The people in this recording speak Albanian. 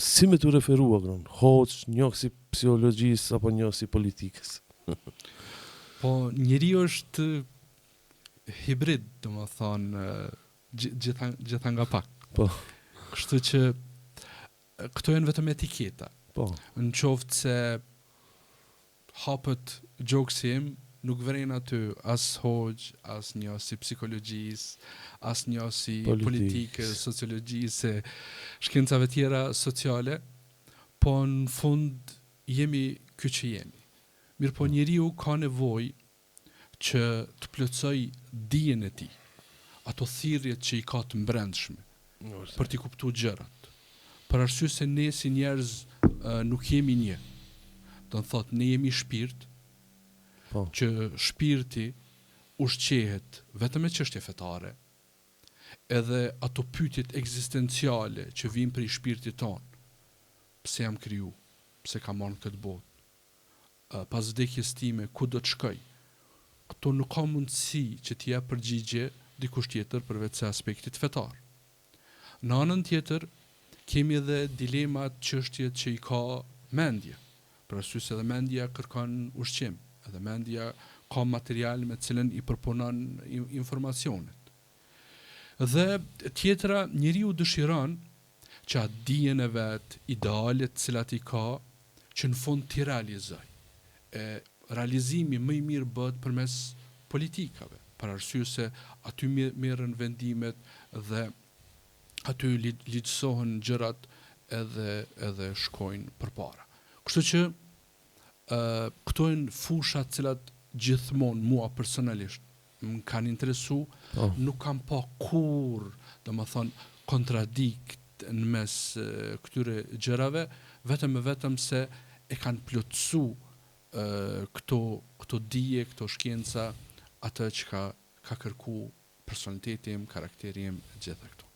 Si me t'u referu, Agron? Hoxhë, njohës i psikologjisë apo njohës i politikës? Po, njeriu është hibrid, domethonë, gjitha, gjitha nga pak. Po. Kështu që, këto janë vetëm etiketa. Po. Në qoftë se hapet gjoksi im, nuk vren aty as hoxhë, as njohës i psikologjisë, as njohës i politikës, sociologjisë, e shkencave tjera sociale, po në fund jemi ky që jemi. Mirëpo njeriu ka nevojë që të plotësojë dijen e tij, ato thirrjet që i ka të mbrendshme, për t'i kuptu gjërat. Për arsye se ne si njerëz nuk jemi një. Do të thotë ne jemi shpirt, po. që shpirti ushqehet vetëm me çështje fetare, edhe ato pyetjet ekzistenciale që vijnë prej shpirtit tonë, pse jam kriju, pse kam ardhur në këtë botë, pas vdekjes time ku do të shkoj? Këto nuk ka mundësi që t'i jap përgjigje dikush tjetër përveç se aspektit fetar. Në anën tjetër, kemi edhe dilemat, çështjet që i ka mendja. Për arsye se edhe mendja kërkon ushqim, edhe mendja ka material me të cilën i përpunon informacionet. Dhe tjetra, njeriu dëshiron që atë dijen e vet, idealet të cilat i ka, që në fund t'i realizojë. E realizimi më i mirë bëhet përmes politikave, për arsye se aty merren vendimet dhe aty ligjësohen gjërat edhe edhe shkojnë përpara. Kështu që ë këto janë fusha të cilat gjithmonë mua personalisht më kanë interesu, po. nuk kam pa kurrë, domethënë, kontradikt në mes këtyre gjërave, vetëm e vetëm se e kanë plotësu këto, këto dije, këto shkenca, atë që ka, ka kërku personaliteti im, karakteri im, e gjitha këto.